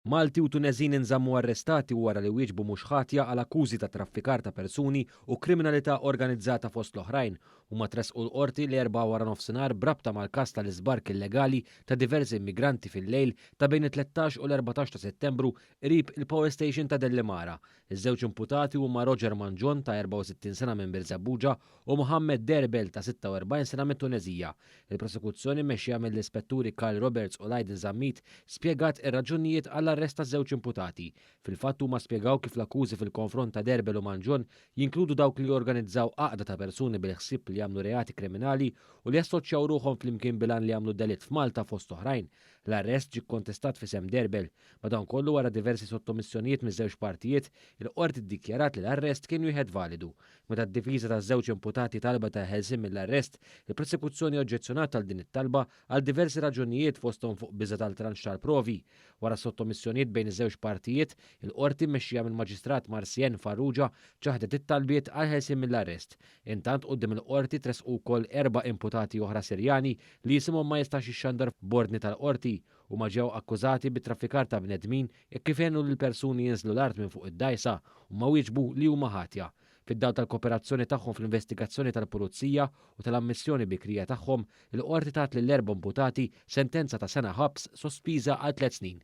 Malti u Tuneżin inżammu arrestati wara li wieġbu mhux ħatja għal akkużi ta' traffikar ta' persuni u kriminalità organizzata fost l-oħrajn. Huma tressqu l-Qorti l-Erbgħa waranofsinhar b'rabta mal-każ tal-iżbark illegali ta' diversi immigranti fil-lejl ta' bejn it-13 u l-14 ta' Settembru qrib il-Power Station ta' Dellimara. Iż-żewġ imputati huma Roger Mangion ta' 64 sena minn Birżebbuġa u Mohammed Derbel ta' 46 sena mit-Tuneżija. Il-prosekuzzjoni mmexxija mill-Ispetturi Karl Roberts u Lydon Zammit spjegat ir-raġunijiet għall-arrest taż-żewġ imputati. Fil-fatt huma spjegaw kif l-akkużi fil-konfront ta' Derbel u Mangion jinkludu dawk li jorganizzaw għaqda ta' persuni bil-ħsieb li jagħmlu reati kriminali u li jassoċjaw ruħhom flimkien bil-għan li jagħmlu delitt f'Malta fost oħrajn. L-arrest ġie kkontestat f'isem Derbel. Madankollu wara diversi sottomissjonijiet miż-żewġ partijiet, il-Qorti ddikjarat li l-arrest kien wieħed validu. Meta d-difiża taż-żewġ imputati talbet għall-ħelsien mill-arrest, il-prosekuzzjoni oġġezzjonat għal din it-talba għal diversi raġunijiet fosthom fuq biża' tal-tranċ tal-provi. Wara sottomissjonijiet bejn iż-żewġ partijiet, il-Qorti mmexxija mill-Maġistrat Marcienne Farrugia ċaħdet it-talbiet għall-ħelsien mill-arrest. Intant quddiem il-Qorti tressqu wkoll erba' imputati oħra Sirjani li isimhom ma jistax jixxandar b'ordni tal-Qorti. Huma ġew akkużati bi traffikar ta' bnedmin hekk kif għenu lil persuni jinżlu l-art minn fuq id-dgħajsa. Huma wieġbu li huma ħatja. Fid-dawl tal-kooperazzjoni tagħhom fl-investigazzjoni tal-Pulizija u tal-ammissjoni bikrija tagħhom, il-Qorti tat lill-erba' imputati sentenza ta' sena ħabs sospiża għal tliet snin.